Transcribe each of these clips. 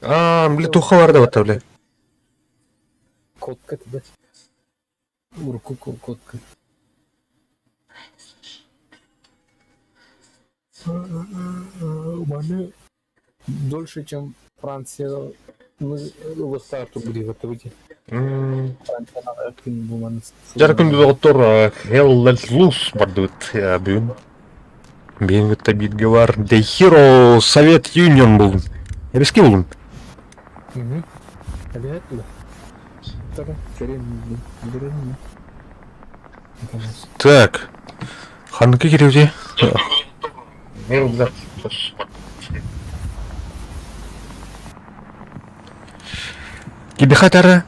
А, бля, туха барда вот, бля. Котка тебе. Урукку котка. Маны дольше, чем Франция ылыстаар турбут. Дьара күндү доҕоттор, Hell Let Loose бардыбыт бүгүн. Биһин кытта бииргэ бар The Hero Soviet Union булдум. Эбиски булдум. Так. Ханныка кириэбитий? Hell Let Loose. Кибиха тара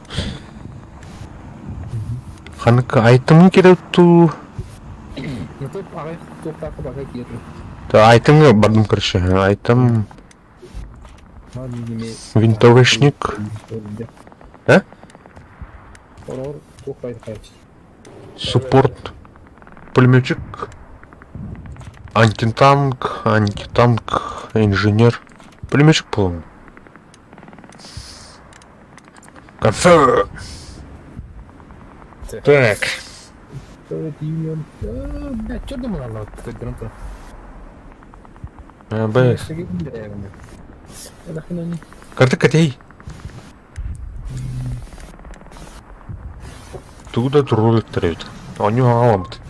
Ханнык айтымын керек туу Айтымы бардым короче. Айтым винтовочник. А? Суппорт. Пулеметчик. Антитанк, антитанк, инженер. Пулеметчик, по-моему. Кафе. Так. Б. Карты котей. Тугу да турулуктар эбит. Оонньуу аҕаламмыт.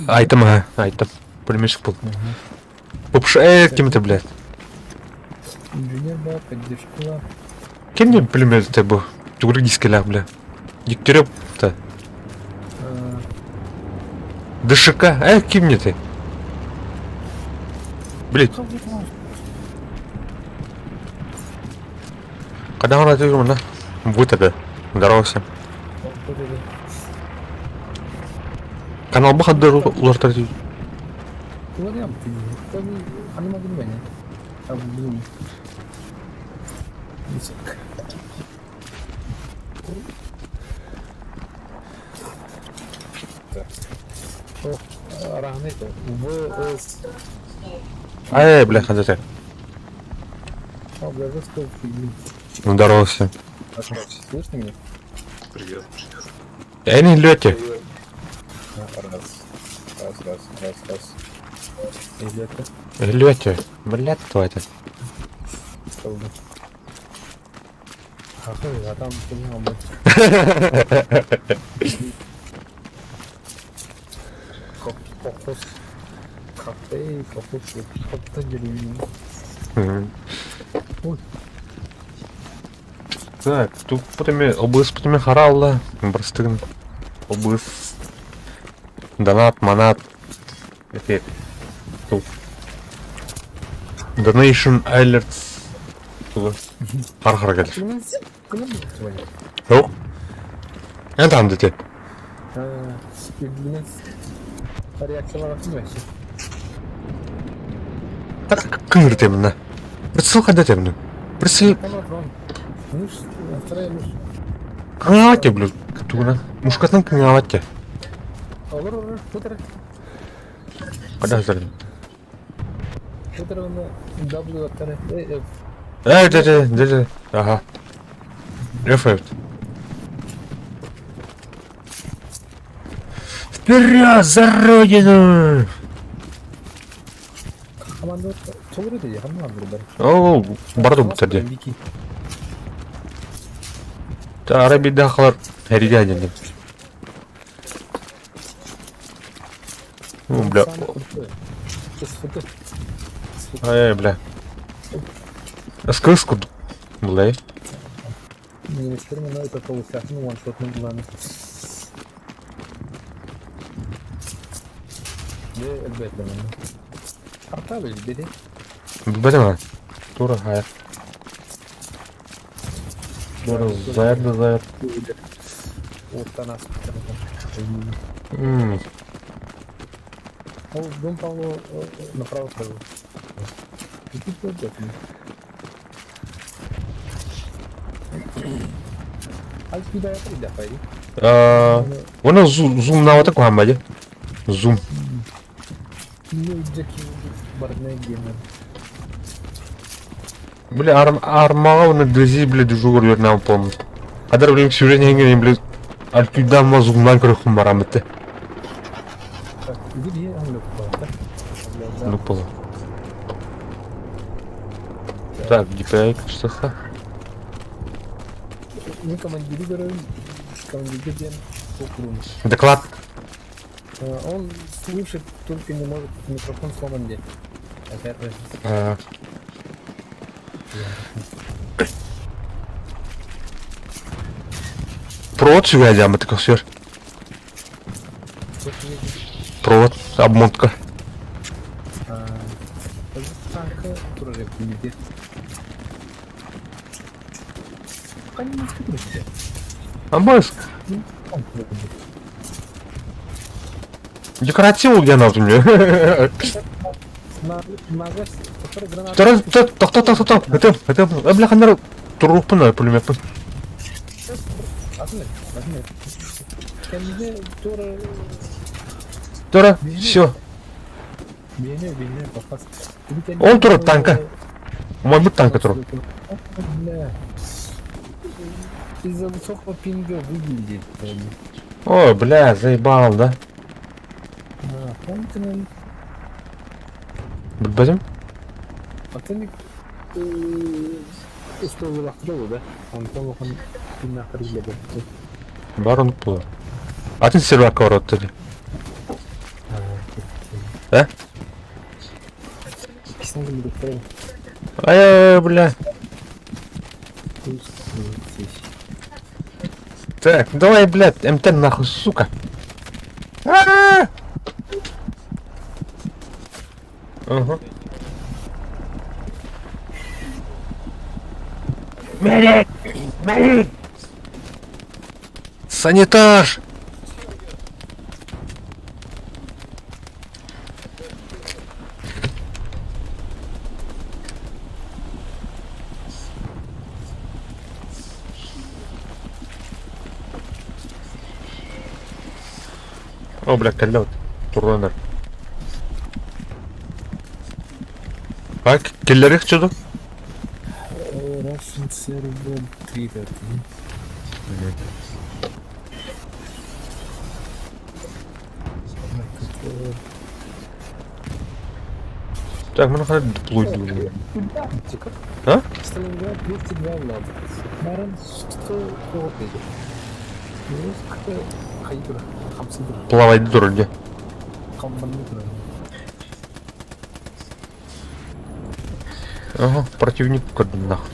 Айтым аһа, айтым. Пулеметчик был. Пупш, кем это, блядь? Инженер да, поддержка. Кем не пулемет бу? Тугур дискелях, бля. Дегтярев-то. ДШК, кем не ты? Блядь. Когда он ответил, да? Будь это. Здорово всем. Канал Бахадыр улартар Ай, бля, хадате. Ну, здорово всем. Слышно меня? Привет. Эй, не лете. Раз, раз, раз, раз, раз. Илете. Лете. Блядь, кто это? А там Кокос. Кафе, кокос, Так, тут потом обыс потом харалла, простыгн. Обыс. Донат, манат. Это тут. Donation alerts. Хар-хар кэлэр. О. Эн там дете. Так кыңыр темна. Прицел хада темна. Прицел. Кыңаватте, блядь. Тугuna. Мушкатын кыңаватте. Када хазар. Эй, дэ, дэ, дэ, дэ. Ага. F. Вперед за родину! О, барды бутарды. Та арабида халар хәриге әдендем. Ну, бля. Ай, бля. Скыску, бля. Немецтэр манна ытаталыахтаахпын уоншотунан булааны. Дьэ элбээтилэр манна. Артаал билбэти. Билбэтим аа. Тура хайа. Тура заят да заят. Уоттан ааспыттар. М. Ол Дон Павло направо сразу. Уонна зумнаабата куһаҕан дии. Зум. Бля, армаҕа уонна ДЗ, бля, дежур үөрнээн помню. Хадar блин, сүүрэн иһэн бля, альтуйдаамма зумнаан көрөххүн баран битте. Ну, пола. Так, DPI кычтаха. Мин командиры көрөбүн, командирга диэн окурун. Доклад. Он слышит, только не может, микрофон сломан диэн. Провод сүгэдьааммыт көксүөр. Провод, обмотка. Амбаск. Декоратив диэн алдым Тохто, тохто, тохто. Ытым, ытым. Бля, ханнар турукпун, пулемеппун. Тура, все. Ол турар танка. Умайбыт танка турар. Из-за высокого пинга выглядит. Ой, бля, заебал, да? Билбэтим. Атын да? Онтон улахан пиннаахтар билбэтим. Бар оннук буолар. Атын сервакка барыттар дии. Э? Ай, бля. Так, давай, блядь, МТ нахуй, сука. А-а-а! Ага. Медик! Медик! Санитар! О, бля, кэллэ вот. Турранар. А, киллэрих чудо? Russian server 3.13. Так, мы находим деплой А? Сталинград 202 Влад. Баран 100 Плавать дороги. Ага, противник нахуй.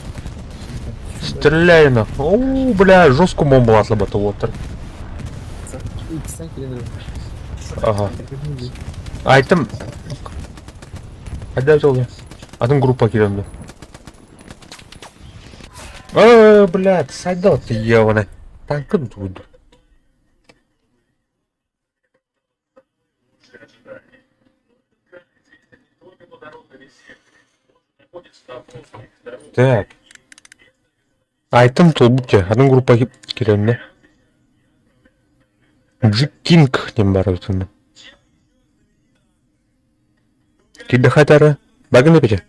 Стреляй нахуй. О, бля, жестко бомбу отлабатывал. Ага. Айтым. Қайда жолы? Атын группа киремді. Ой, блядь, сойдет ты, ебаный. Танкын туйду. Так. Айтым толбут Атын группа киремді. Джик Кинг диэн баар эбит Кирдэхэ Багын эбитэ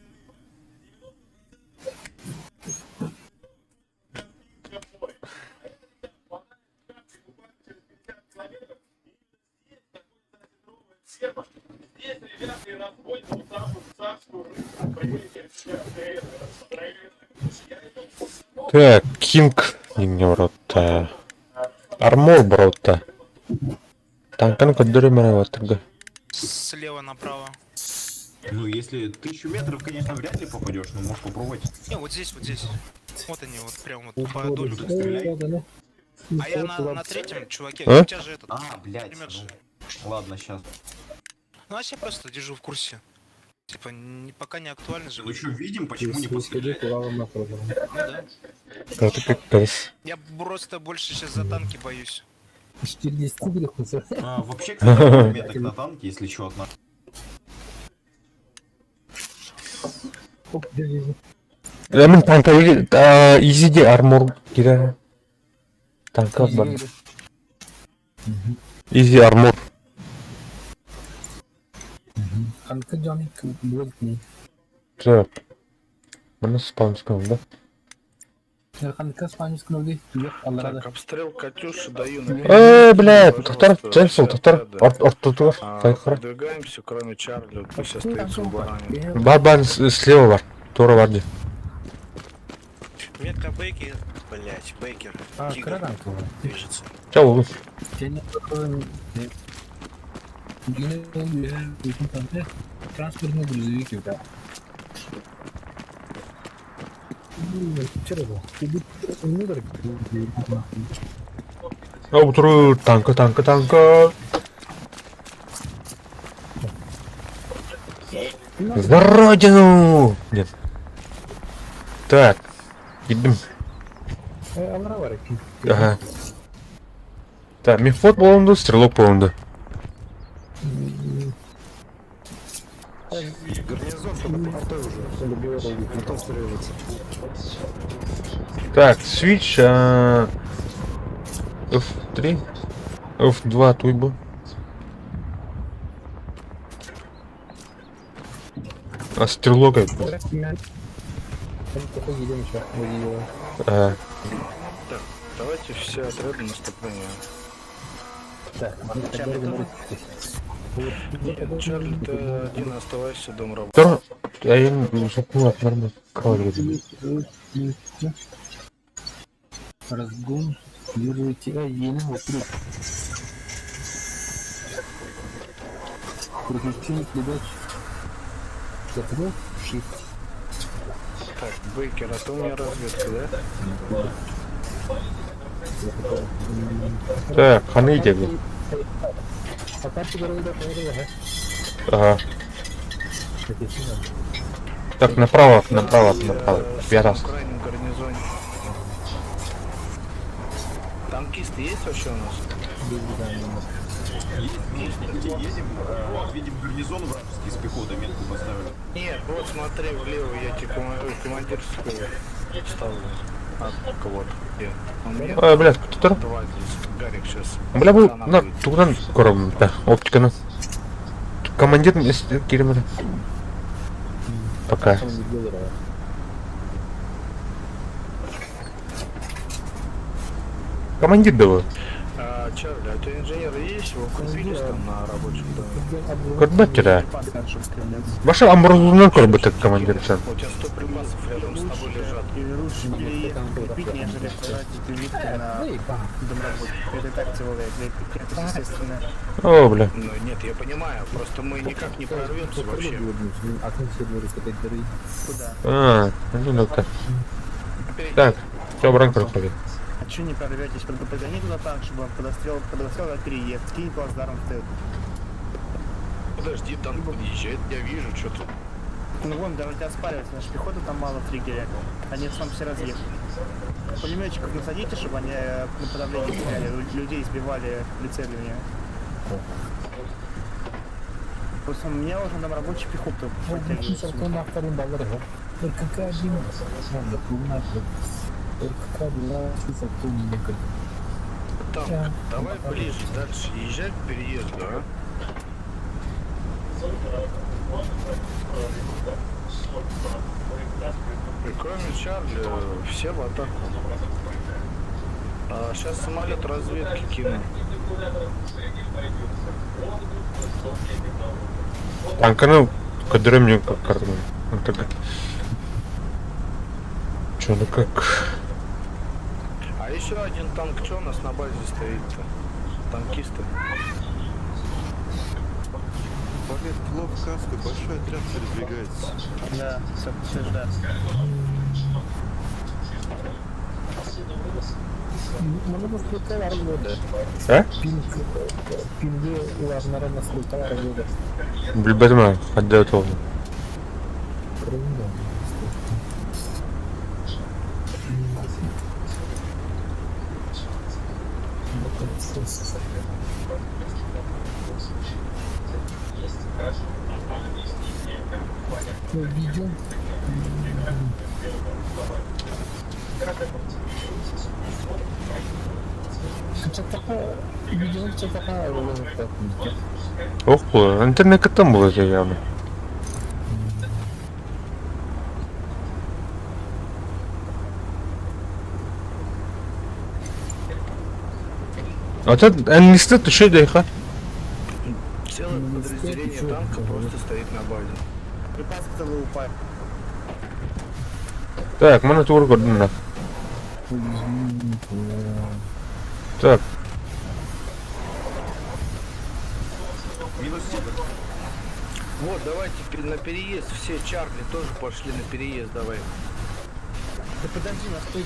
Так, Кинг диҥҥэ барбыта. Армор барбыта. Таҥканы көрдөрө барабаттарга. Слева направо. Ну, если 1000 метров, конечно, вряд ли попадешь, но можешь попробовать. Не, вот здесь, вот здесь. Вот они, вот прям вот по Ну домику. так стреляй. А я на третьем, чуваке, А? у тебя же этот. А, блядь, пулемет же. ну, ладно, сейчас. Ну, а я просто держу в курсе. Типа, не, пока не актуально же. Ну что, видим, почему не пострелять? Ну да. Это как раз. Я просто больше сейчас за танки боюсь. 4 А, вообще, кстати, меток на танке, если что, от нас. Мин танка изиди армор кира. Танка бар. Изи армор. Анка Джонни будет. Так. Мына спамском, да? Ханка спанического Так, обстрел Катюши даю на Э, блядь, Пожалуйста, тоқтар, Дженсел, все тоқтар, отряды. орт ортотугар, А, тайхара. Продвигаемся, кроме Чарли, вот пусть остается в баране. Бар бар слева бар, тура бар де. Метка Бейкер, блять, Бейкер, А, Тигр движется. Чау, oğlum. Транспортный грузовик, да. О, туру, танка, танка, танка. За родину! Нет. Так, идем. Ага. Так, мехвод болонду, стрелок болонду. Гарнизон только пустой уже. Готов стреляться. Так, switch, F3, F2 туйбу. А стрелок это? А, Так, давайте все отряды наступления. Нет, Чарли, ты один оставайся, дом работать. второй, а я не нормально. Разгон. Держите. Еле вот тут. Переключение передач. Закрыл. Shift. Так, Бейкер, а ты у меня разведка, да? Так, ханы тебе. По карте города Ага. Так, направо, направо, направо. В Я самом раз. крайнем гарнизоне. Танкисты есть вообще у нас? Есть, есть, едем, видим гарнизон вражеский с пехотой метку поставили. Нет, вот смотри, влево я тебе командирскую ставлю. А, вот. Где? У меня Ой, блядь, кто то два здесь. Гарик сейчас. Бля, бу, на, тугдан кором, да, оптиканы. Командир, киремер. Пока. Командир был. А, Чарли, а у тебя инженеры есть? Вы купились там на рабочем доме? Көрбөттер. Баша амбразурынан көрбөттер командир сен. У тебя 100 припасов рядом с тобой лежат. Лучше купить, нежели потратить улитки на домработку. Это так целая для это естественно. О, бля. Ну нет, я понимаю, просто мы никак не прорвемся вообще. Куда? А, ну да. Так, все, бран көрбөттер. А че не прорветесь? Подгони туда танк, чтобы он подострел на переезд. Кинь плацдарм в тыл. Подожди, танк подъезжает, я вижу, что тут. Ну вон, даже тебя спариваться, наша пехота там мало в триггере. Они в основном все разъехали. Пулеметчиков насадите, чтобы они на подавление стреляли, людей сбивали прицеливание. Просто у меня уже там рабочий пехота подтягивается. Танк, давай ближе, дальше езжай к переезду, а? И кроме Чарли, все в атаку. А сейчас самолет разведки кину. Танканы көдөрөм мне как. Че, ну как? А еще один танк, что у нас на базе стоит-то? Танкисты. По метке лоб каска большой отряд передвигается. Да, все, подтверждаю. Манна настройка бар буолуо. Э? Пинг, пинги уларнара настройка бар буолуо. Билбэтим ээ, хайдах ол. Кырын Ну, видео. Видео чатаха олоруктар. Ох буолар, интернеккеттен буолар явно. Ата энлисте түшө дейха. Целое подразделение танка просто стоит на базе. Припасы к тылу упали. Так, маны тугур көрдүм на. Так, Минус тигр. Вот, давайте на переезд. Все Чарли тоже пошли на переезд, давай. Да подожди, нас тут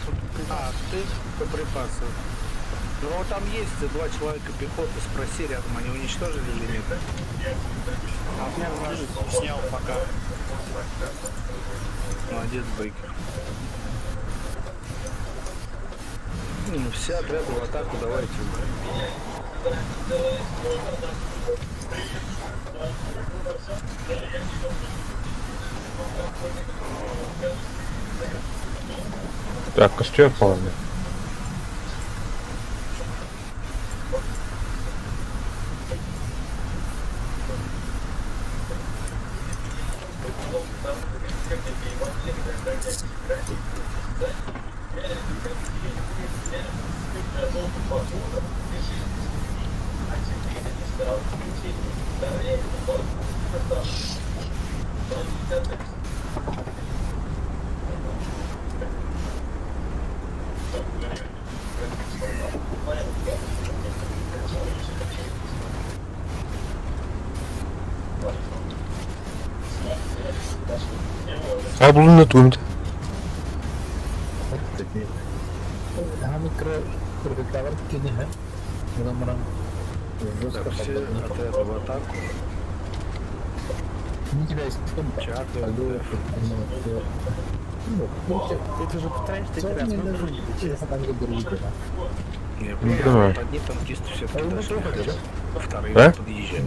А, ты по припасы. Ну вот там есть два человека пехоты, спроси рядом, они уничтожили или нет? Снял пока. Молодец, Бейкер. Ну, все отряды в атаку давайте. так, костер паланы. А булун тугумт. Хамикро кыргыттар кини ха. Мына Так, все отряды в атаку. Не тебя есть Чарли, Это уже повторяешь третий раз, ну Не, Не понял. понимаю. Вот Одни танкисты все-таки дошли, хотя вторые А? подъезжают.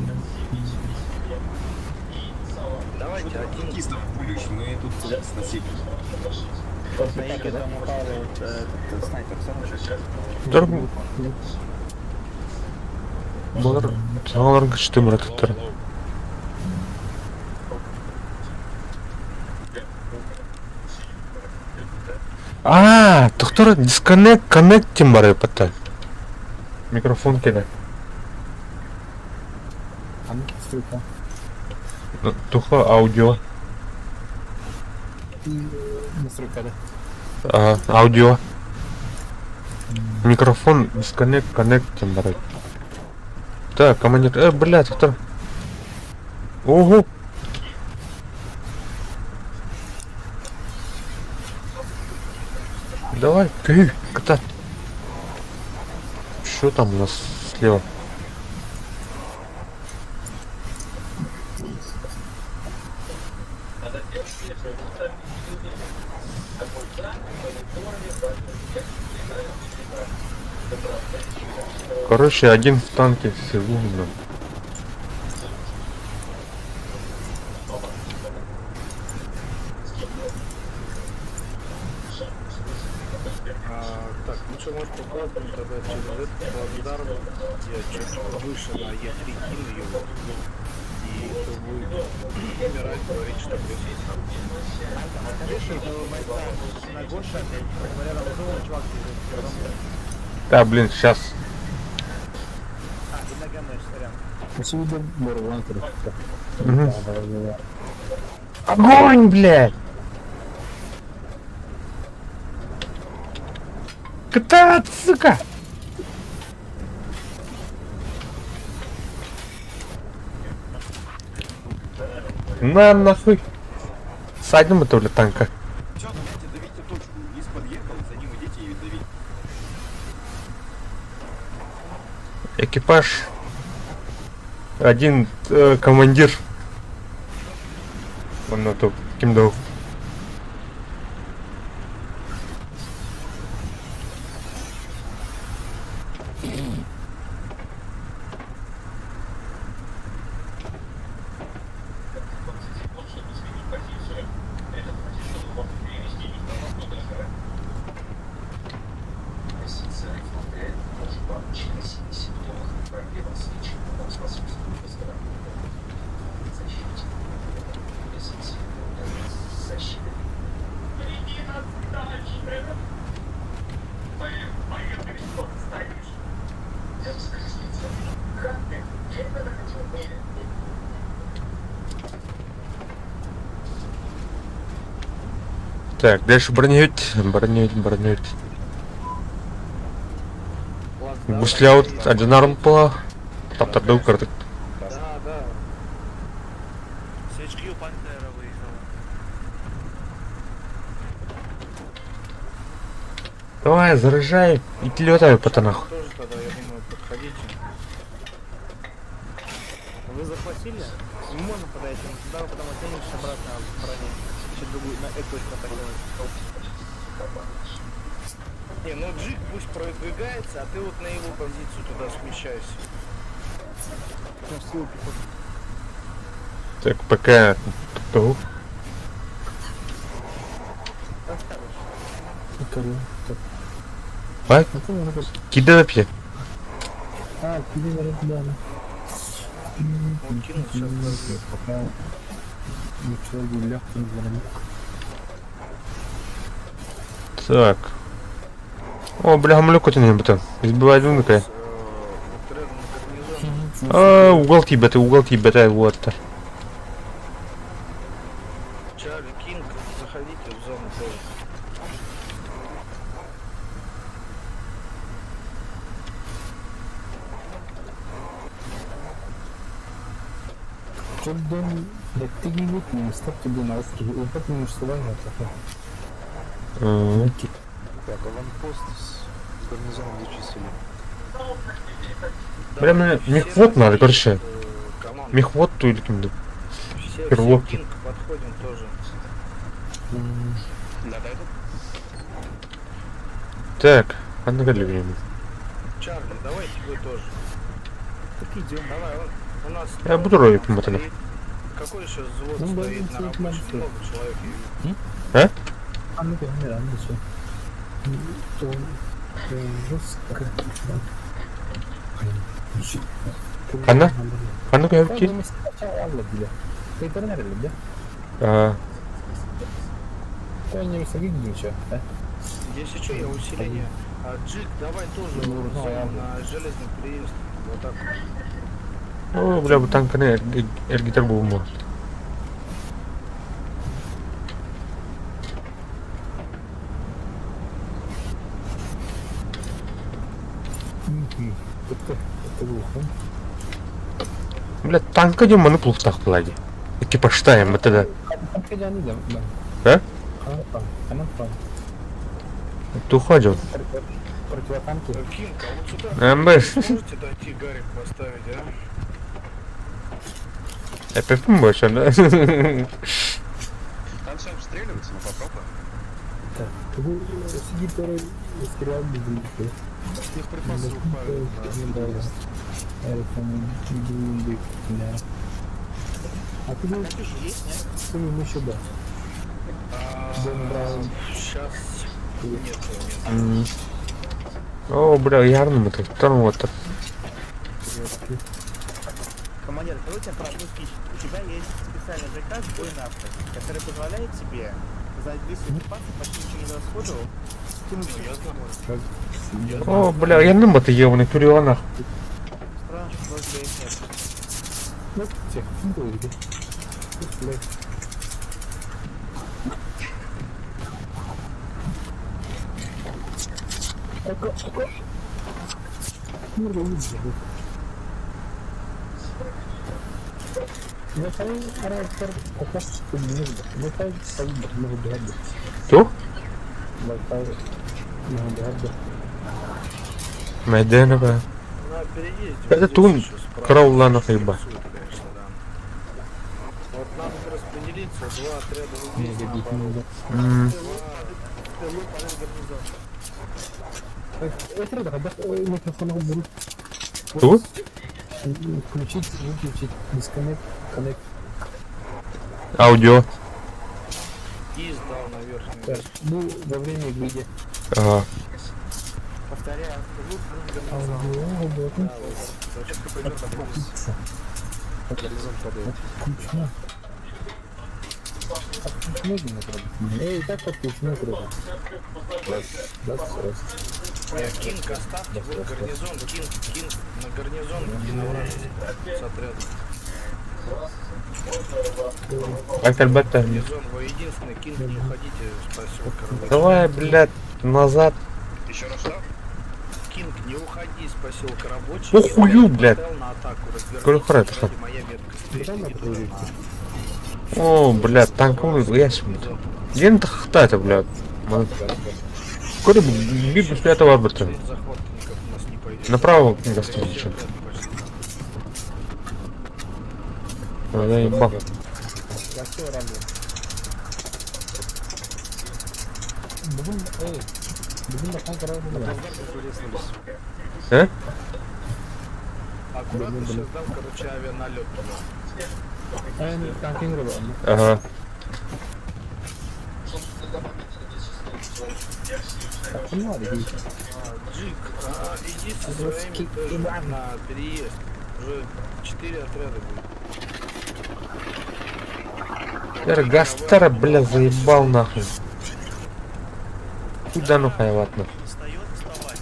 Давайте один Танкистов пулишь, мы тут сносили. На Иге там упал вот этот снайпер, все Дар Балар саҥаларын кычтым ратыттар. А, доктор, disconnect, connecting бар эпатта. Микрофон келе. Туха аудио. Ага, аудио. Микрофон disconnect, connecting бар. Так, командир, блядь, доктор. Ого! Давай, ты, кота. Что там у нас слева? Короче, один в танке всего. блин. А, так, ну что, может попробуем тогда через этот плацдарм. Я чуть выше на Е3 кину его. И кто будет умирать, говорить, что плюс Скажи, что это на Гоша опять, рядом зона, чувак бежит. Потом- Да, блин, сейчас. А, и на ГМ, сорян. Огонь, блядь! Кота, сука! На нахуй. Садим это, бля, танка. Все, давайте давите точку. Лис подъехал, за ним идите и давите. Экипаж. Один командир. Он на то кем дал. Так, дальше броневик, броневик, броневик. Гусляут одинарм была. Таптарды укырдык. Да, да. С HQ Пантера выехала. Давай, заряжай и летай по нахуй. Тоже тогда, я думаю, подходите. Вы захватили? Мы можем подойти, но туда потом оттянешь обратно в броне. Еще другую, на эту точку атаковать. Не, ну Джик пусть продвигается, а ты вот на его позицию туда смещайся. Прям силу пехоты. Так, пока. Тук. А? Кидай вообще. А, кидай, да. Он кинул сейчас разъехал. Пока человек легкий не звонит. Так. О, бля, гамлюк не бата. Избивай дунка. Вот рядом гарнизон. А, угол тебя, ты угол тебя, вот. Чарли, Кинг, заходите в зону тоже. Чудом, да ты не выпьешь, ставьте бы на русский, выпьешь, что война такая. Так, аванпост с гарнизоном зачистили. Бля, мне Все мехвод надо, короче. команды. Мехвод ту или кем-то. Все, все перловки. Кинг, подходим тоже. Так, а ну время. Чарли, давайте вы тоже. Так идем. Давай, он, у нас... Я буду ролик мотанов. стоит. Какой еще взвод Ну, да, стоит на ну, рабочем? маленький. Много человек. А? А, ну, да, ну, всё. То жестко. Ханна? А ну-ка, Да, окей. мы сначала алла бile. Ты да? А, То не высоки да? Если что, я усиление. А, Джик, давай тоже Ну, в зону ладно. на железный переезд. Вот так. о, бля, бу танканы эргитер бугуму. Это, это глухо. Бля, танка дем маны плуфтах плади. Экипажтаем, это да. А? Туходил. Противотанки. Кинг, а вот сюда МБ. можете дойти Гарик поставить, а? ЭПФ больше, да? Там все обстреливается, но попробуем. Так, вы сидит стрелял Их припасы упали на переезд. А ты говоришь, Катюша есть, нет? что мы еще да. Сейчас нет, нет. О, бля, ярным это, вторым вот. Командир, скажу тебе про одну фичу. У тебя есть специальный приказ бой нафтой, который позволяет тебе за весь припасы почти ничего не расходовал, скинуть все, что можешь. О, бля, ярным это ебаный туриланах. Странно, что у тебя их нет. Ну, тех, ну, говори. Блядь. Эко, эко. Ну, Туох? Мэдээнэ баа. На переезде Это вот здесь тун еще справа. карауллана хайба. Рисует, конечно, да. Вот надо распределиться, два отряда вот здесь наоборот. М, Тылу падает гарнизон. Тугу? Включить, выключить, disconnect, connect. Аудио. И сдал на верхнюю. Так, ну, во время игры. Ага. Повторяю, в тылу падает гарнизон. Аудио, работает. Да, вот. Зачетка пойдет на вниз. Гарнизон падает. Включено. Отключено же не Эй, и так подключено вроде. Раз, раз, раз. Кинг, оставьте вот гарнизон, Кинг, Кинг на гарнизон и на вражеский с отрядом. Так, ребята, Гарнизон, вы единственный, Кинг, не уходите с поселка Рабочий. давай, блядь, назад. Еще раз что? Кинг, не уходи с поселка Рабочий. Похую, блядь. Поставил на атаку, развернись, Короче, это сзади моя метка стоит, иди туда, на О, блядь, танковый ящик. гарнизон. Где это, блядь? Скоро бибу этого арбитра. Стоит захват, никак у нас не пойдет. Направо Все гостиницу. отряды пошли. Я ебал. Бүгін, эй, бүгін бақан қарауыл Э? Аккуратно сейчас дам, короче, авианалет туда. Танкинг робот. Ага. Джик, а, иди со своими тоже на переезд. Уже четыре отряда будет. Тер Гастера, бля, заебал нахуй. Куда ну хайват нахуй? Встает, вставай.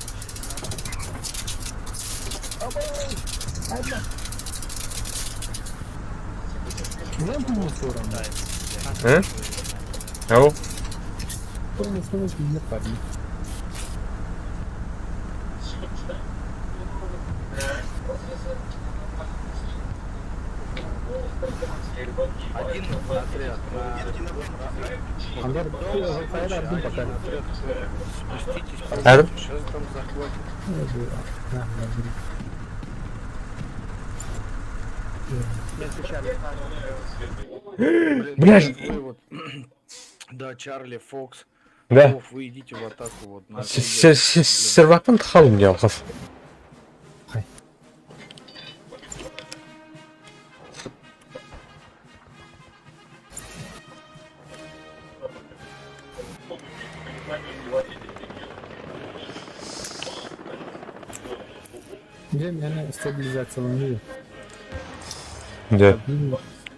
Э? Ау? Один отряд на... Один отряд, спуститесь, Ар? сейчас там захватит. Блин, Блядь. ребят, вы вот... Да, Чарли, Фокс, Да. Вов, вы идите в атаку вот на переезд. Блин. Сервакын халым ялхас. Где меня стабилизация? Да.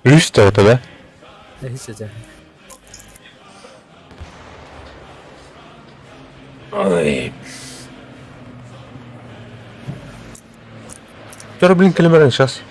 Үс это, да? Ой. Вчера, блин, калимарен сейчас.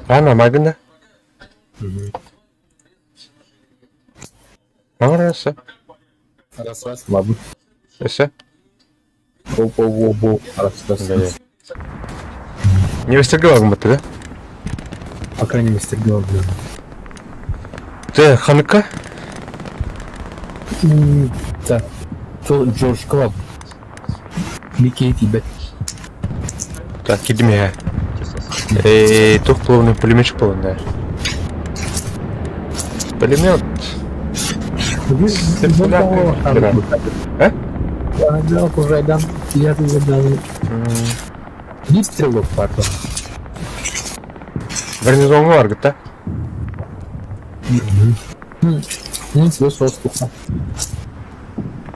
А, нормально. Нравится. Раз, раз, ладно. Все. Оп, оп, оп, оп. Раз, раз, раз. Не выстегивал бы ты, да? Пока не выстегивал, блин. Ты Ханука? Да. Джордж Клаб. Микки тебя. Так, кидми. Эй, тух плавный пулеметчик был, да. Пулемет. Э? Биир стрелок пардон. Гарнизон бар, да? Ну, тебе воздуха.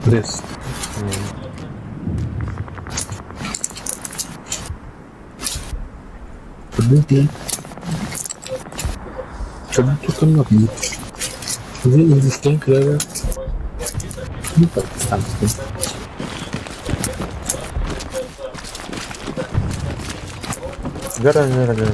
Пресс. Подожди. Что тут много? Ну, так, там, Гора, гора, гора.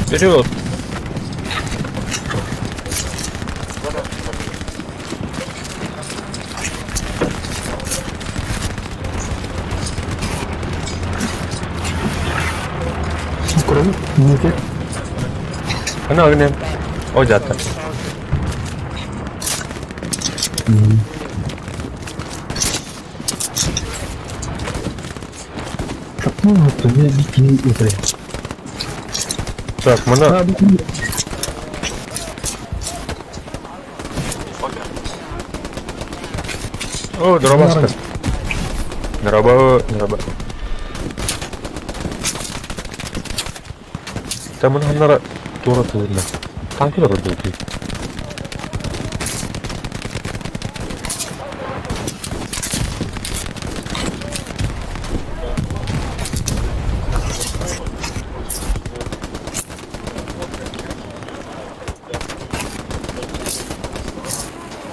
Вперед! Кроме, нет. Она огнем. О, дядка. Ну, то не бикини игры. Так, мына... О, дробаска. Дроба, дроба. Там он тура тылына. Танкы да был.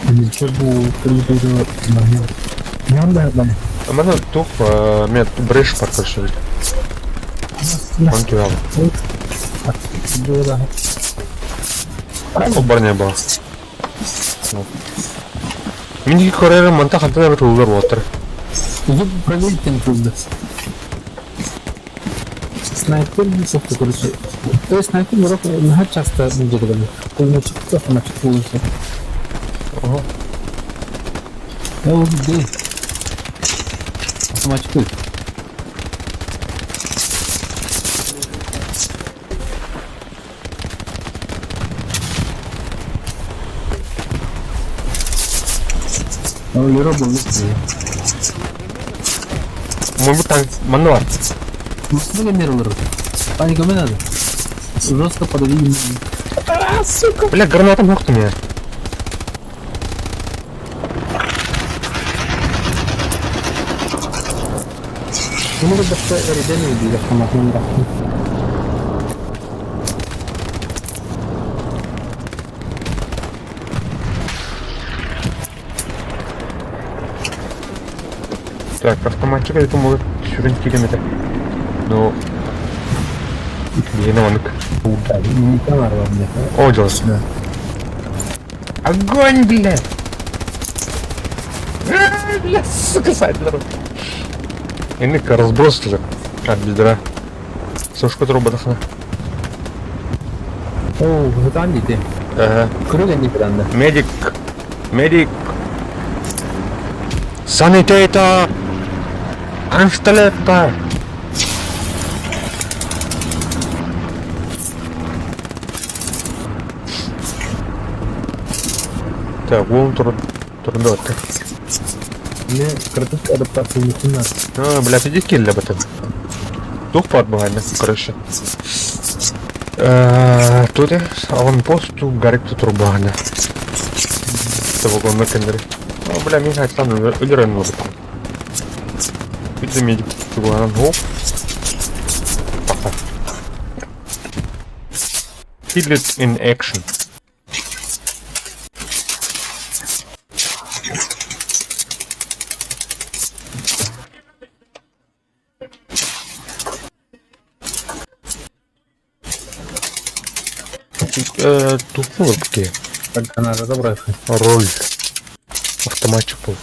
Ничего, прибыли на Манна туох мен брешь бар көрсөбүт. Он түһэҕин. Ол бар не баар. Мин ики көрөрүм манта хантан эбит ыллар уолаттар. Проверить там трудно. Снайпер сохто короче. То есть снайпер мурок наһаа часто мындырганы. Пулеметчик автоматчик буолуса. Ого. Ол де. Автоматчик. Ол Лера был. Муйбут танк манна бар. Много мер олорор. Паника не надо. Жестко подавили. Бля, гранатам хохтум я. Может даже Эриден убили автоматным рахом. Так, автоматчик это может сүрүн километр. Но Блин, он Да, не товар вам, О, дело. Огонь, бля! А, Бля, сука, сайдлер. Инник разброс уже от бедра. Сушка труба дахна. О, это ты. Ага. Крылья не прям, Медик. Медик. Санитета. Аншталетта. Так, вон тур турдот. Мне краток адаптация не надо. А, бля, иди килл об этом. Дух подбывание, короче. Тут аванпосту горит трубана. Того гонна кендери. О, бля, мин хайтан өлөрөн болдuk. Биз медик туган хоп. Пока. Kill it in action. Тупо Только надо разобрать. Роль. Автоматчик был.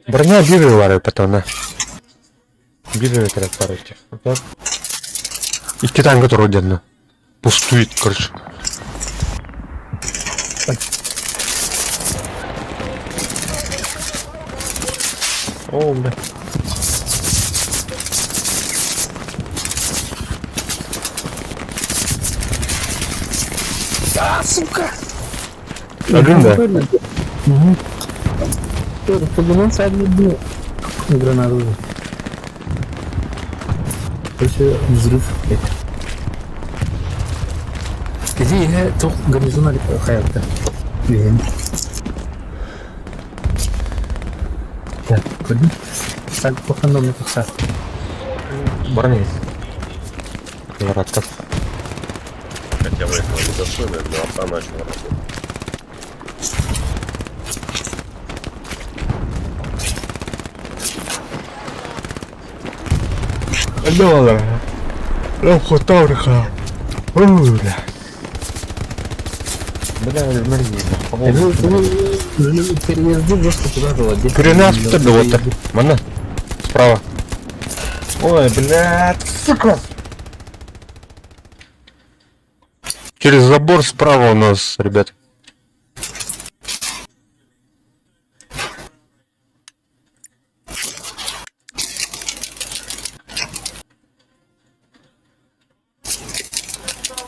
Броня биры потом, Биры парите. Так. Икки танка туру дедно. Пустует, короче. О, бля. А, сука! Один, да? Угу. Был. Гранату. Короче, взрыв. Иди, тух гарнизон хаятта. Так, куда? Так, похандом на тахса. Барни. Ларатка. Хотя выехала не достойная, но арта начала работать. Доллар. Лохотавриха. Бля. Бля, Переезды жестко туда было. Перенос вот. Мана. Справа. Ой, блядь, сука. Через забор справа у нас, ребят.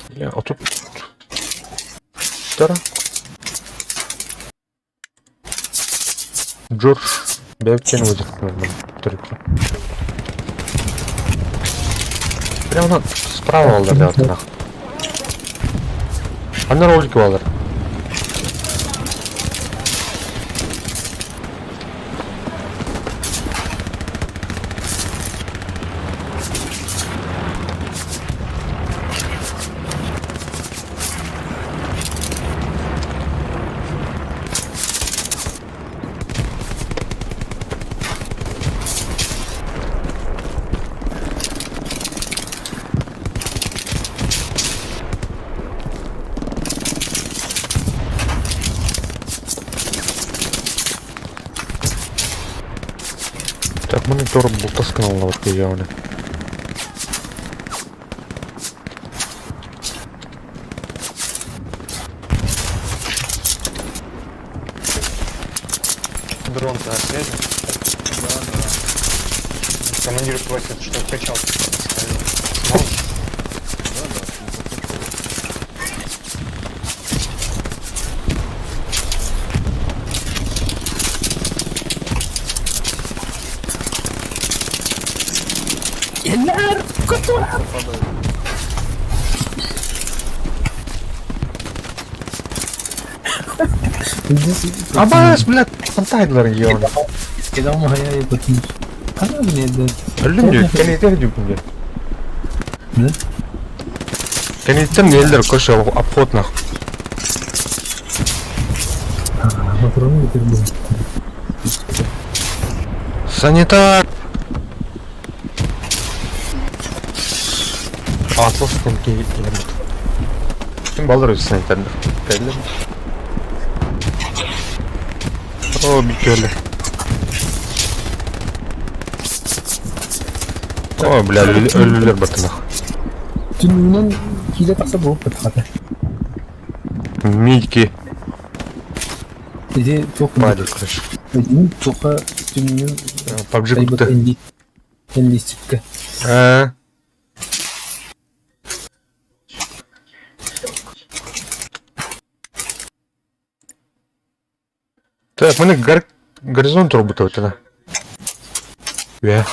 Бля, а тут... Тара. Джордж. Бевкен Только. Прямо на... справа алдар, да, нах. Ана ролики алдар. Монитор бултас гыналлабыт кыйаҕына. Дрон на связи? Да, да. Командир просит, чтобы качалку поставил. Сможешь? Да, да. Абаас, блядь, хантайдылар ёны. Өллүм дүү, кэнитер дүүкүн дүү. Кэнниттэн неллер көрсө обход нах. Санитар! Атлас кэнки кэлбит. Ким балар өз санитардар? Кэллэр. О, бүттүлэр. О, бля, өлүлэр баттанах. Түннүгүнэн киилэ тахса буолуп хата. Мильки. Ити туох Падает, короче. Туохха түннүгүн PUBG кутты. Энлистиккэ. А. Так, мы на горизонт робота тогда. Я.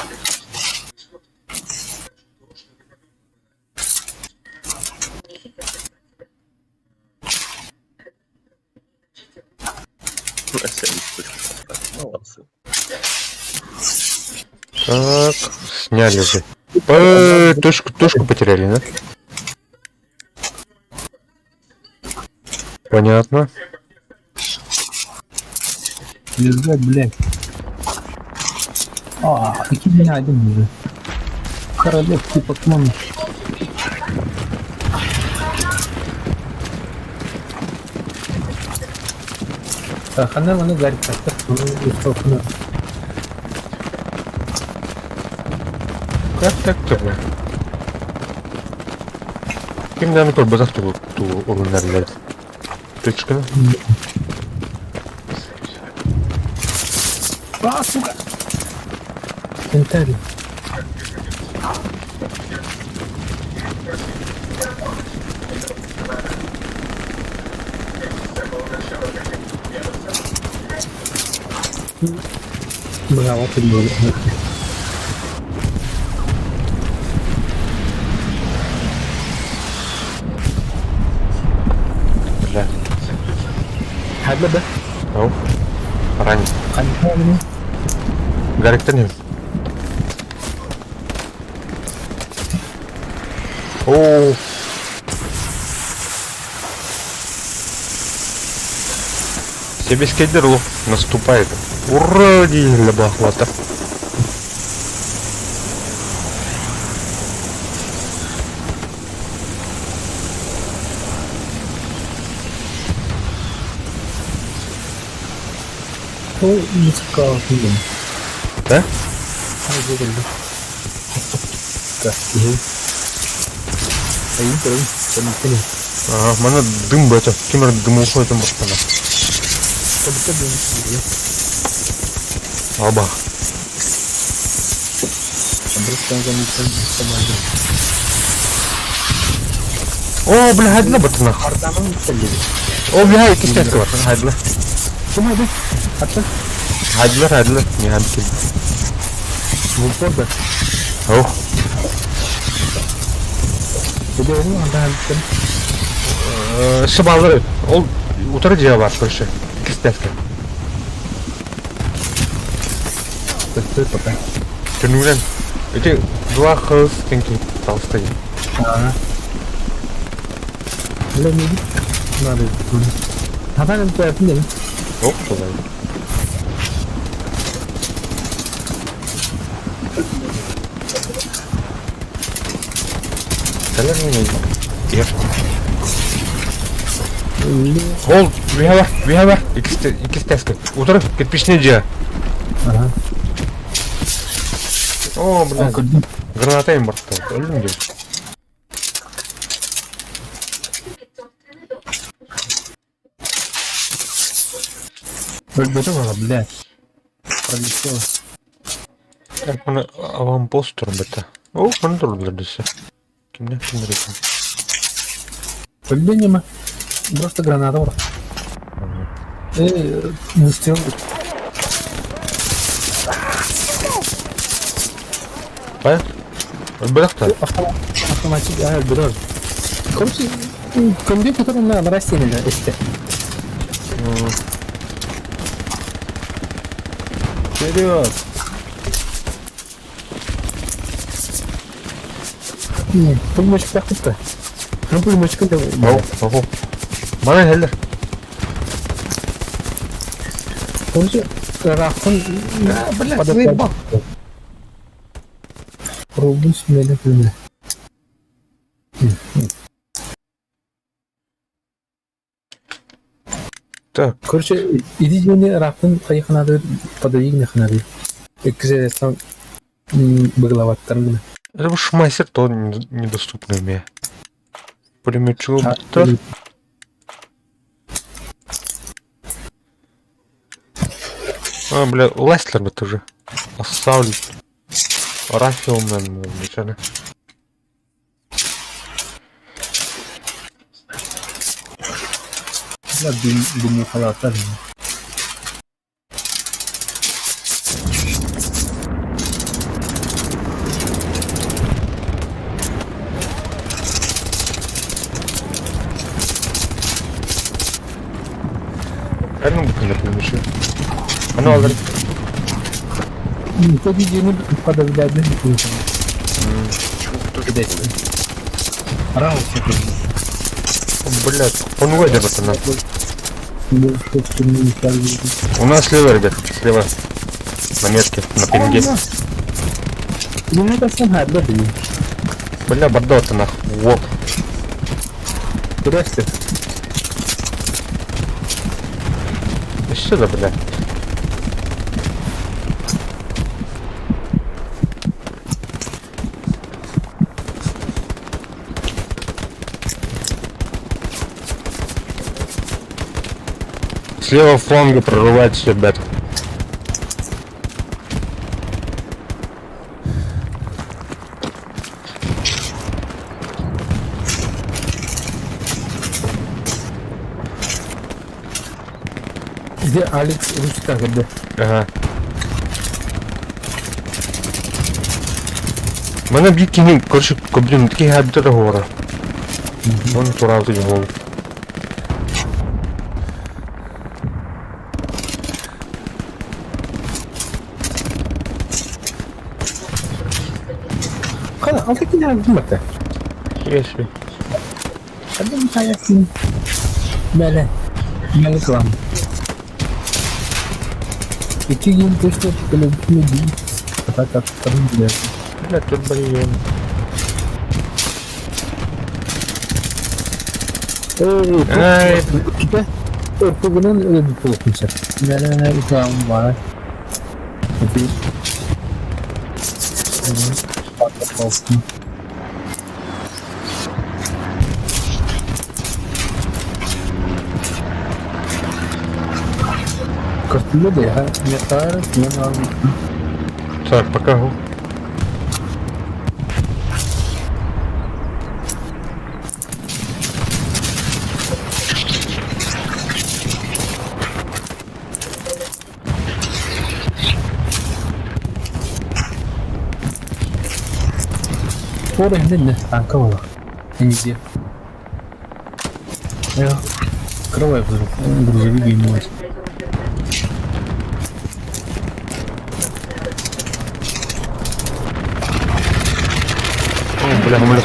Молодцы. Так, сняли же. Э, точку, точку потеряли, да? Понятно. Лежать, блядь. А, какие меня один уже. Королевский поклон. Хана маны гарик Как так-то, бля? Ким наверное, көрбөтөх ту ту олуннарлар. Точка. А, сука! Интарий. Браво, подбор. Бля. Хадла да? Ау. Ранен. Ханна. Гариктан не. О. Себескейдер лох наступает. Ура, для бахвата. Ол музыка фильм. Да? Ага, мана дым бача. Кимер дым уходит башкана. Аба. О, бля, хайдла батына. О, бля, икки бар. Хайдла. Хайдла, хайдла. Не хайдла. О. Сыбалыр. Ол утары жия бар, короче. Кистәскә. Түнүлен. Эти два хыз тенки толстые. Ага. Бля, не надо. Хатан это Оп, туда. Меня. Ол, виһа виһа бар. Икки стәскә. Утары, кирпичне жия. Ага. О, блядь. Көрдүм. Граната им барта. Өлдүм дии. Өлбөтө буолла, блядь. Пролетело. Маны аванпост турбата. О, маны турдулар десе. Кимнээх кимнэр экен? Өлдө ньыма. Просто граната бар. Э, выстрел. Хайа? Өлбөтөх та? Автоматик, а, өлбөтөх. Короче, компьютер на растение эсте. Вперед! Пулеметчик тахтыпта. Ну, пулеметчик Ау, ау. Мана хеллер. Короче, ыраахтан Блядь, заебал. Рубун сүмэлэ күнэ. Так. Короче, иди дьиэни ыраахтан хайыханаады подойди Иккизе быгылабаттар гына. Это уж мастер, то недоступный мне. Пулеметчик буттар. А, бля, Лестлер бы тоже. Оставлю. Рафил, наверное, вначале. Бля, дым халаттар. Правильно буквально пулеметчик? А ну, алдар. Видеоны подавляют. Блядь, он уйдет на. У нас слева, ребят, слева. На метке, на пинге. Бля, бордо-то нахуй. Вот. Здрасте. Что за, бля? С левого фланга прорывайтесь, ребят. Где Алекс Ручка, где? Ага. Мене б'ють кіні, коротше, блін, такий габітер гора. Вон турав тоді голову. Kana, alttaki ne yaptın Если. Hadi bir Mele. Mele kılam. 2 gün точно полюбили. Так как там Бля, тут блин. Эй, Örtügünün öyle bir kullanmışlar. Mele kılam var. Hadi. Olsun. Картина Так, пока. Скоро не танка была. Нигде. Я кровай грузовик ему. О, бля, самолет.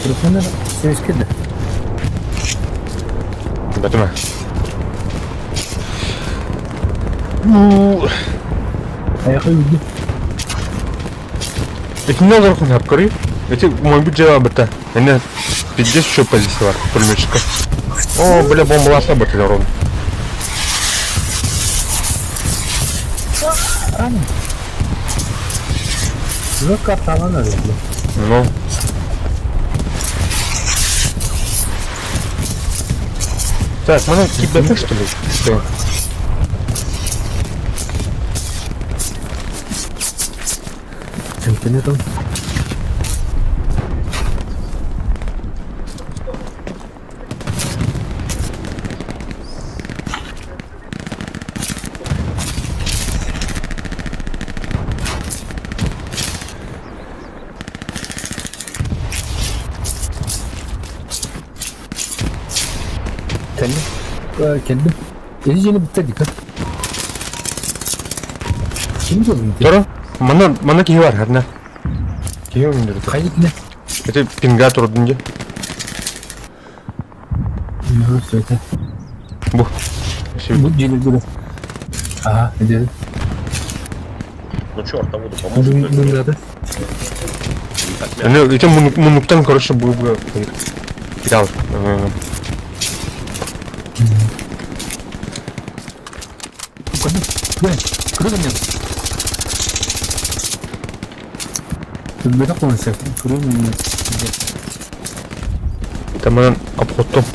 Телефонер связь Ребята, Ну, А я хочу. Эти не надо хапкары. Эти мой бюджет бата. Они пиздец что позиция бар, пулеметчика. О, бля, бомба ласа бата урон. Ранен. Ну, картала надо. Ну. Так, мы на что ли? Что? Интернетом. Кэллим. Кэллим. Эти биттердик. Ким дедим? Тура. Манна, манна киһи бар, херне. Киһи öндүрдү. Хайдыкны. Это пинга турдун де. Ну, все это. Бу. Бу дьиэлэргэ. Ага, дьиэлэр. Ну чё, артоводу поможет? Мындады. Ну, это мунуктан, короче, был бы... Кидал. Там обходтом.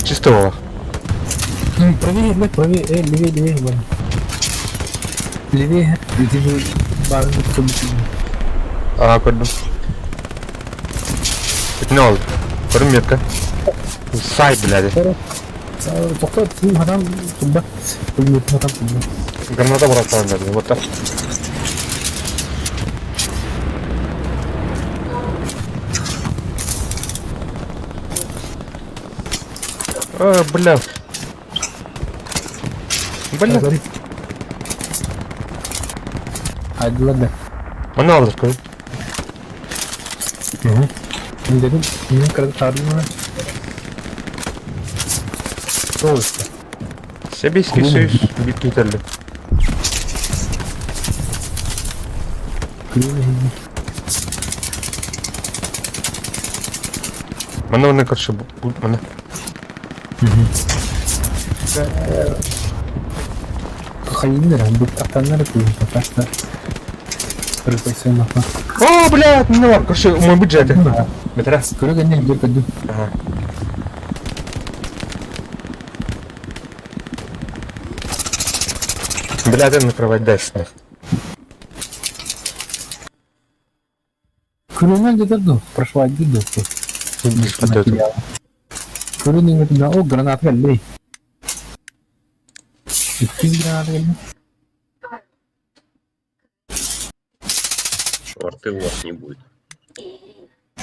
Чисто вала. Правее, блядь, правее, левее, левее, вон. Левее, иди бар. А, көрдүм. Не oldu? Көрүм метка. Сай, блядь. Тоқта, адам тумба. Адам тумба. Граната братан, блядь. Вот так. А, бля. Бля. Hadi ладно. Мана алыр көр. Dedim, yine kırdı tardım Соуста. Себейский союз бит кетерлі. Мана мана короче, мана. Хайыннар, бу тактаннар күйін, пока О, блядь, ну ладно, короче, мой бюджет. Метра. Көргеннен бир көдүм. Ага. Бля, ты накрывать дальше. Көргеннен где-то прошла где-то. Көргеннен где-то, о, гранат келди. Икки гранат келди. Арты у вас не будет.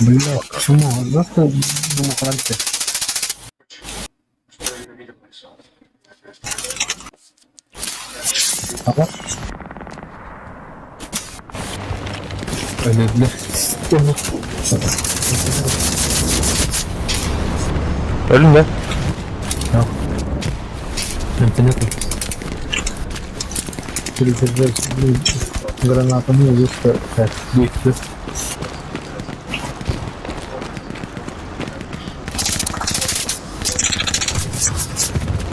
Бля, почему? Завтра думал, раньше. Ага. Бля, Өлүм да? Понятно. Граната, ну, здесь так, действие.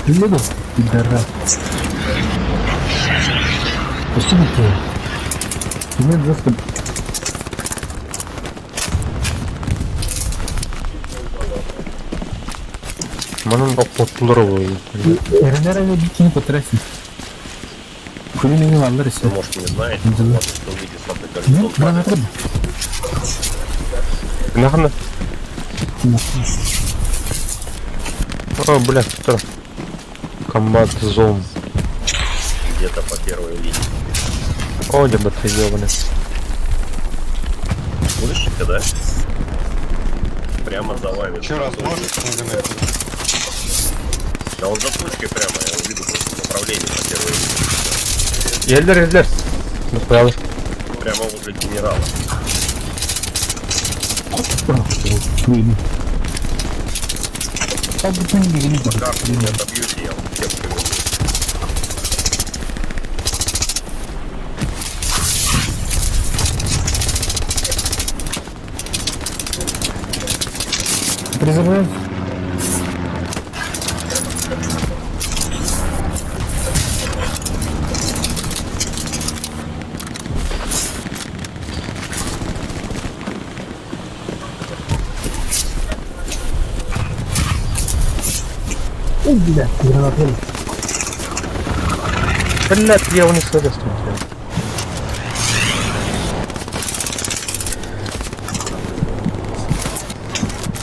Леду, пидорас. Спасибо тебе. Мне просто... Манын обходтулар бу. Эренер бикини потрясен. Күлү алар Вы, ise. может, не знаете, Да. но ладно, что увидите слабый гарнизон. Граната. Нахана? О, бля, что? Комбат зон. Где-то по первой линии. О, где ты ёбаный. Слышите, да? Прямо за вами. Еще раз можешь? Да он за точкой прямо, я увижу просто направление по первой линии. Елдер, елдер. Ну, понял. Прямо возле генерала. Пока не отобьете, я вам кепку верну. Перезагрузим. Ой, бля, гранат был. Блядь, я его не съеду.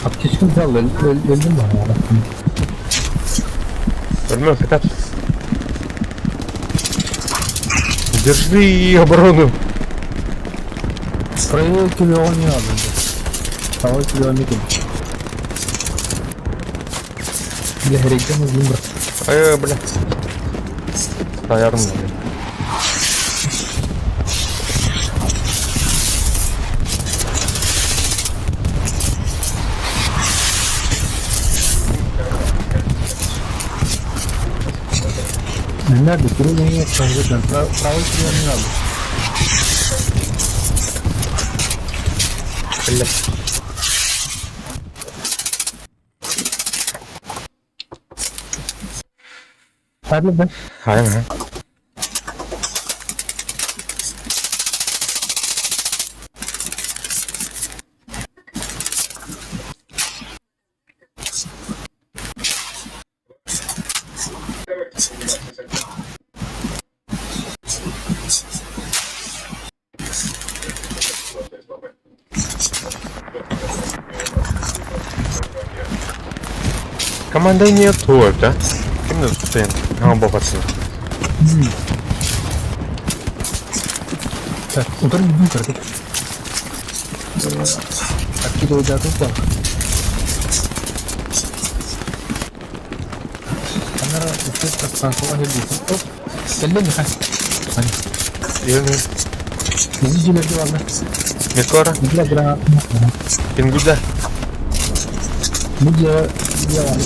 Аптечка взял, öldüm ben. Возьмем пятак. Держи оборону. Правее кило не надо. Правой кило не надо. Бля, регион из Лимбра. Бля. Наверное. Не надо, кило не надо. Правой кило не надо. Бля. Правильно, да? Ага. Команда нет, да? Именно стоим. А, бабаться. Так, удар не бункер. Откидывай до тупа. Камера учетка станковая будет. Оп, кэллэ хай. Или Видели ладно. Микора, Бля, гранат. Пингуда. Ну, дело, дело.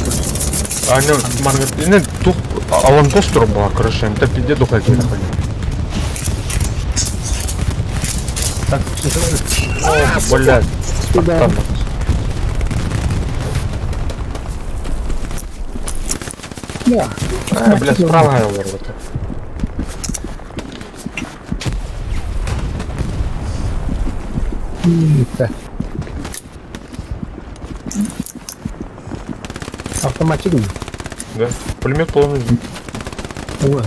А, ну, маргат, не, тух, аванпост була, короче, это пизде духа какие-то. Так, О, блядь. Куда? Да. А, бля, справа я вот. Так. Автоматик. Да, пулемет полный. Ой.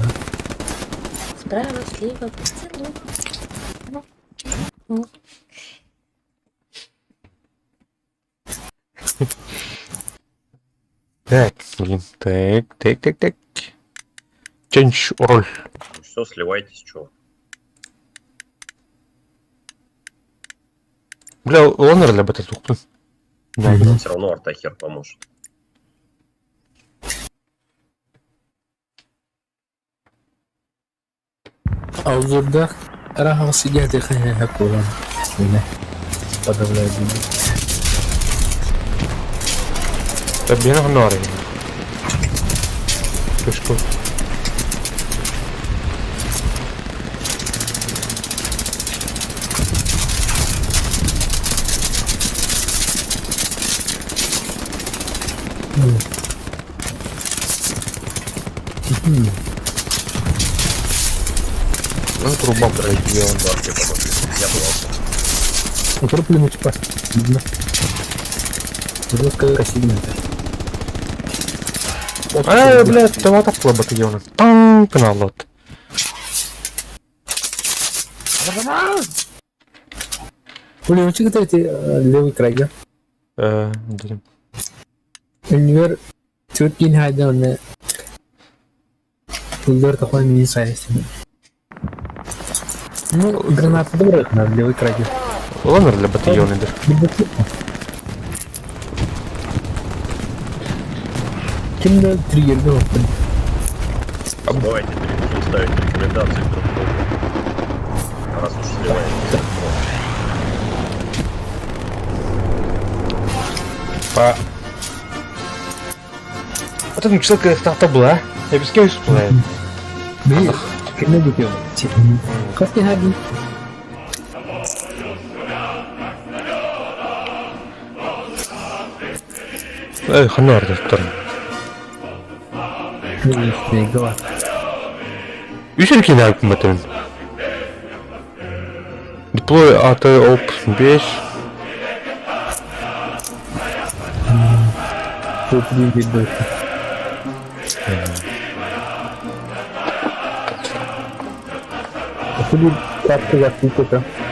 Справа, слева, поцелуй. Ну. Так, блин, так, так, так, так. Change роль. Ну все, сливайтесь, чё. Бля, лонер для бета тухпын. Да, Нам все равно арта хер поможет. Алзурдах раха сидят и хакуран. Подавляю губы. Табина гнори. Тушку. Ну, труба, блядь, делаем. Арте помогли. Я думал, Укреплю типа. Видно. Жесткая сильная. А, блядь, това так слабо ты делаешь. Танк на лот. Пулеметчик это левый край, да? Да. Универ Тюркин хайда он Пулдер такой не сайз. Ну, граната добрая на левый край. Лонер для батальона, да. Кем триггер был? Давайте ставить рекомендации друг другу. Раз уж сливаетесь. По... Вот это человек это была. Я без кем исполняю. Блин, кем Как ты хаги? Эй, ханна ардыттар? Үс эркин ааспытым. Deploy аты оп 5.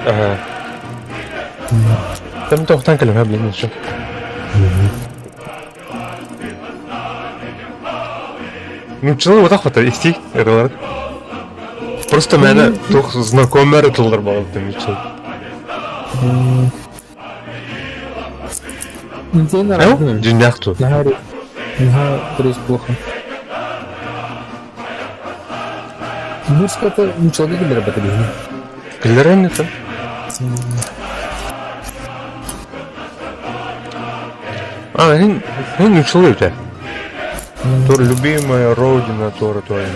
Ага. Там тохтан кэлим, блин, еще. Нууччалыы вот охота исти ырылар. Просто мээнэ туох знакомый ырытыллар буолбут нууччалыы. Дьиҥнээх ту. Наһаа плохо. Музыката нууччалыы киллэрэ бата биһини. Киллэрэн это. А, һин һин нууччалыы үтэ. Тор любимая родина тора тора.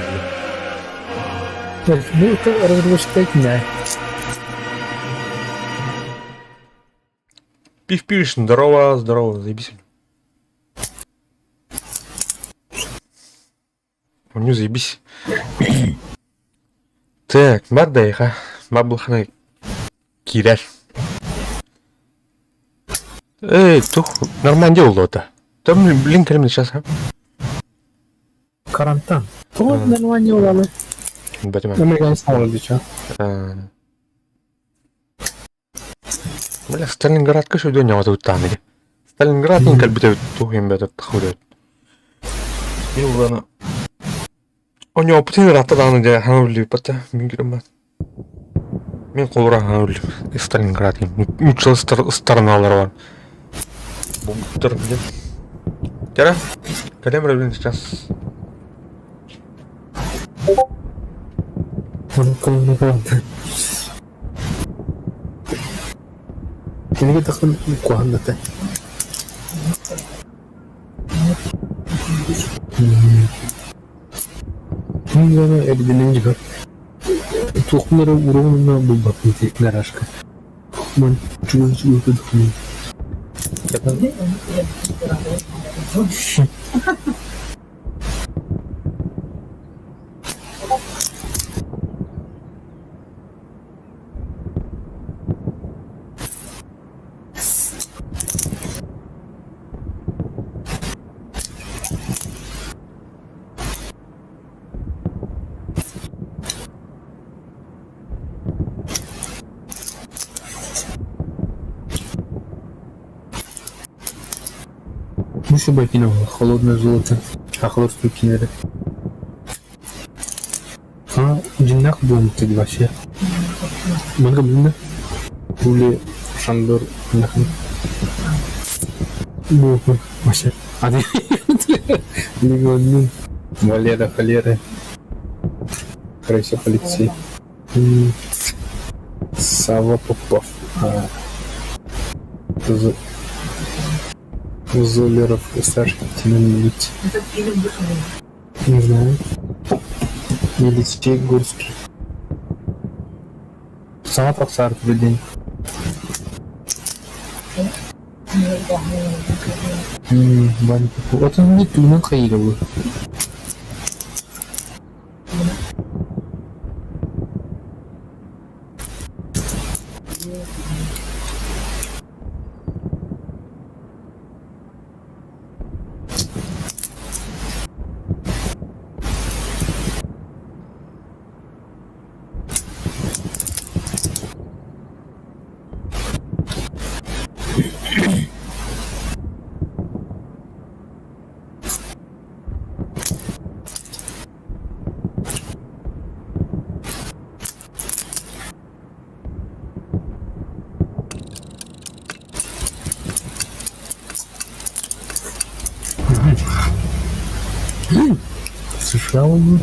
Ну, это разработчик не. Пив-пиш, здорово, здорово, заебись. У нее заебись. Так, Мардайха, Маблхана киирэр. Эй, тух, нормально делал это. Там, блин, кэлим сейчас, а? Карантан. Тоҕо нормально уланы? Бэтимэ. Американец молодец, чё? Бля, Сталинградка шөйдөн ньаҕатыбыттаан Сталинград кэлбитэ туох иһин бэт тахырыат. Мин улана Оньооппутун ыраатта даҕаны дьэ хаҥа үллүбүппэт мин көрөммөт. Мин холура хаҥа үллүбүт Сталинград нууччалыы ыстараналар бар. Бумтар диэн. Кэрэ, кэлэм эрэ сейчас. Кинигэ тахсан куһаҕан да этэ. Мин дьону эрдинэн дьиһэр туохпун эрэ уруһунна булбаппын ити гаражка. Ман чугас чугас Ну что холодное золото, а кинери. А, дьиҥнээх буолбут вообще. Манга билиннэ. Тули Шандор нахын. Ну, вообще. А Легионный. Валера Холера. Красив Алексей. Сава Попов. Золеров старший лейтенант. Не знаю. Елисей Гурский. Сама тахсаар день. Ваня Попов. Это не тунан хайыгабы. США он.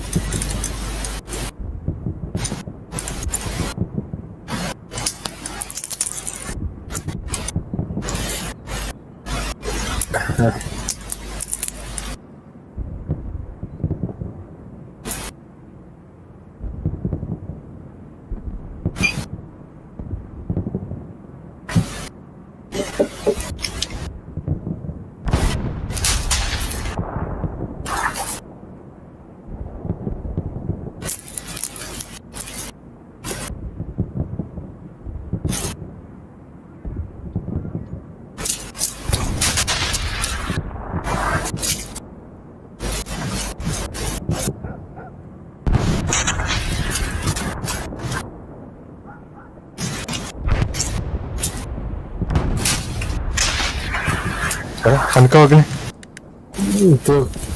Ханка вагны?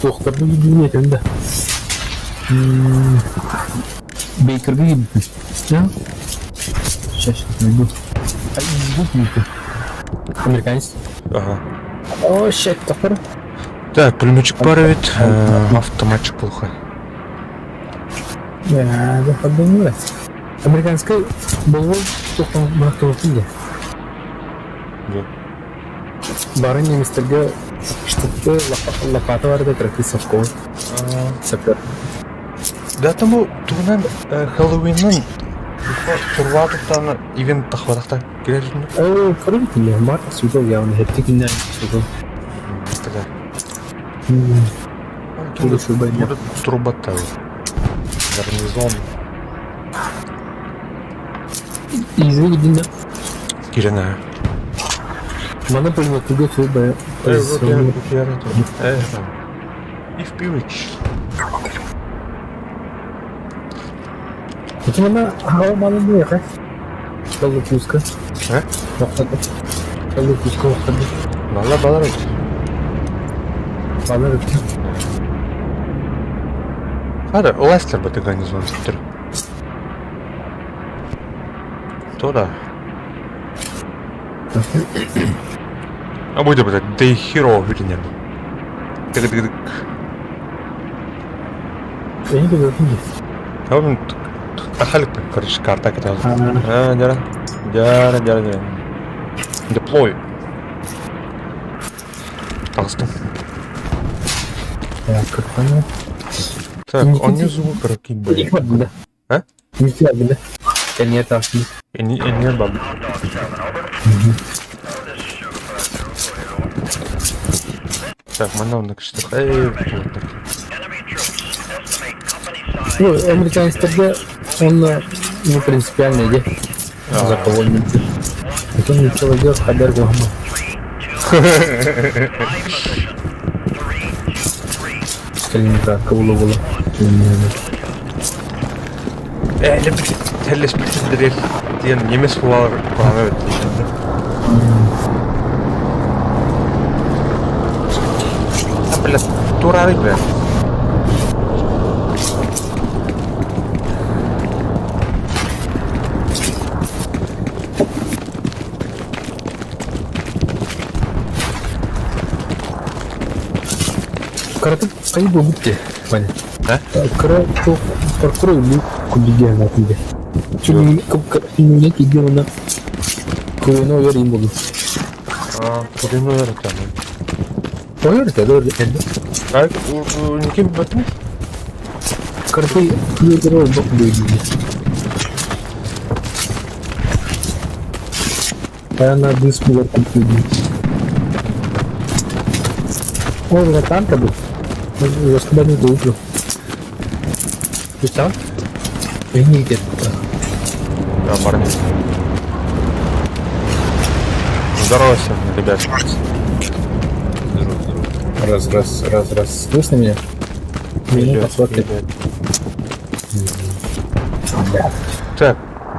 Туохтарга киирдигин этэн да. Бейкерга киирбиппин. Сейчас найду. Американец. Ага. О, щет, тохтор. Так, пулеметчик пара ведь, автоматчик плохой. Да, подумай. Американскай болбол туохтан бырахтыбыппын дии. Бары немецтергэ штыты лопата бар да кыракый совковой сапер. Да тому тугунан Хэллоуиннан турватыктан ивент тахватахта кирелин. Оо, көрүн бар сугал явно хепти киннен сугал. Тогда. Тугу шубай. Турбатта. Гарнизон. Извини, Кирена. Маны пулеметуга шубай. И в пивич. Ити мана хао маны буяка. Баллы куска. Э? Баллы куска вақтады. Балла балар. Баллар. Хада, Лестер бы ты гарнизон теперь. То да. А будет, блядь, да и херово видение. Тык-тык-тык. Я не говорю, А он тахалик, короче, карта это. А, дяра. Дяра, дяра, дяра. Deploy. Пожалуйста. Так, как понял. Так, он не звук руки, блин. Да. А? Не да. Я не это. Не баб. Так, манавник что Эй, Ну, американецтерге он ну, принципиально иде. За кого не Потом не человек хадар гуахма. Калининград, кабула була. Телеспектакль диэн немец булалар куһаҕан эбит. А, бля, турары, бля. Караты кайы буолбут дии, Ваня. Да? Кыра туох паркур өлүү курдук диэн дии. Чүнүнэ киирдим уонна куйуну ойор иин буоллум. А, куйуну ойор этэ. Ойор этэ, да, эрдэ. А, никем бэтми? Карты куйуну ойбох дии. Она быс булар курдук дии. О, бля, танка был. Господа не глупо. Ты там? Я не где-то. Да, парни. Здорово всем, ребят. Здорово, здорово. Раз, раз, раз, раз. Слышно меня? Меня посмотри. Да. Так,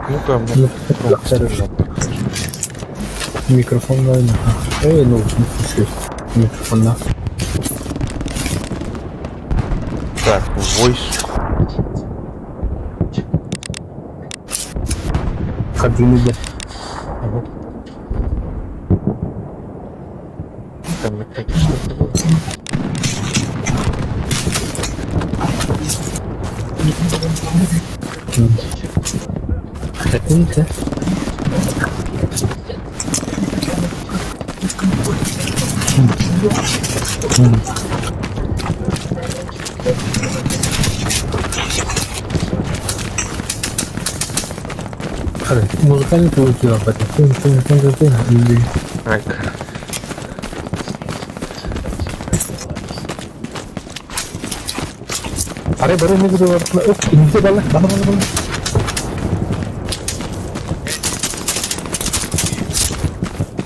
ну-ка, Ну, хорошо. Микрофон, наверное. Эй, ну, слушай. Микрофон, да. Так, voice. Ходили, да. Там как что было? Это не те. Музыкальный получил об этом. Тын-тын-тын-тын-тын. Так. Аре бары не буду Оп, инде бала, бала, бала, бала.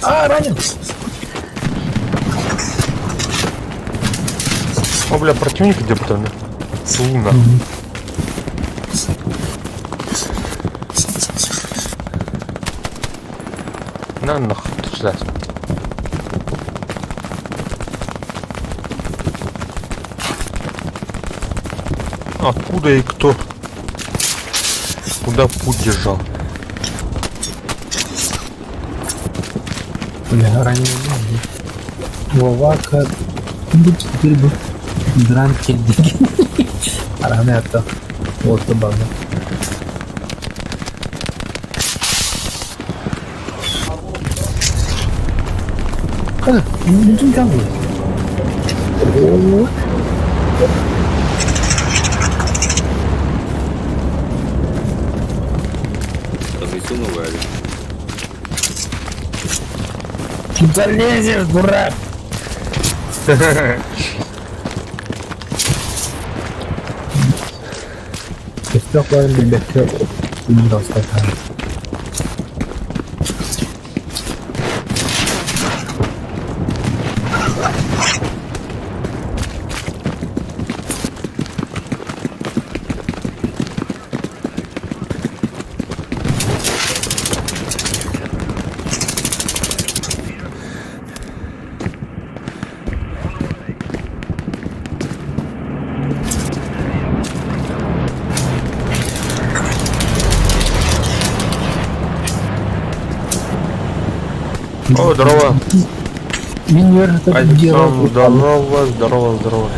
А, ранен! О, бля, противник где потом? Луна. На нахуй, ты сюда. Откуда и кто? Куда путь держал? Бля, ранее Вовака теперь бы дранки Аргамята. Вот забавно. Бүтүн калды. Разнесу новый авиа. Куда лезешь, дурак? Өстөөх баарын билбэккэ Windows-та О, здорово. Минер Александр, здорово, здорово, здорово.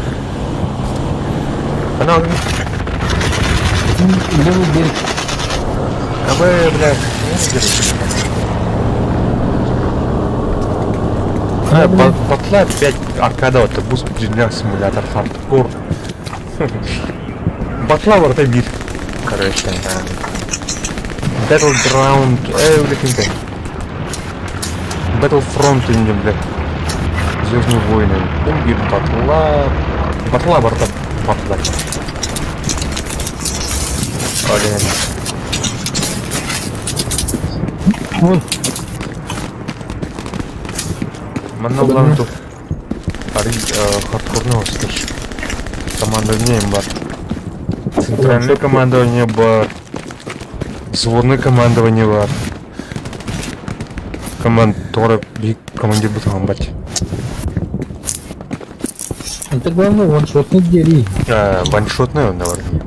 Она... Левый берег. А вы, блядь, не А, батла 5 аркада это буст для симулятор хардкор. Батла варта бит. Короче, Battleground, блядь, Battlefront, блядь. Звездные войны. Бир батла. Батла барта батла. Блин. Вон. Манна улан тут хардкорного слышь. Командование бар. Центральное командование бар. Взводное командование бар. Команд Тора бик командир бутан бать. Это главное ваншотный дери. А, ваншотный он, наверное.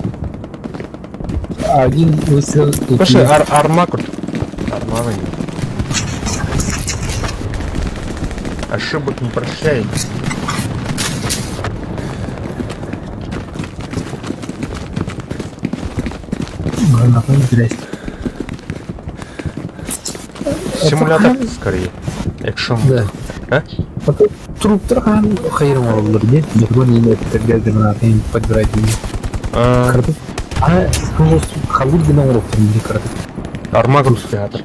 Один выстрел. Слушай, ар арма крут. Арма Ошибок не прощай. Симулятор скорее. Экшен. Да. А? Труп трахан хайрым олар не? Другой не это гранаты подбирать не. А, халур гына урок не карты. Арма театр.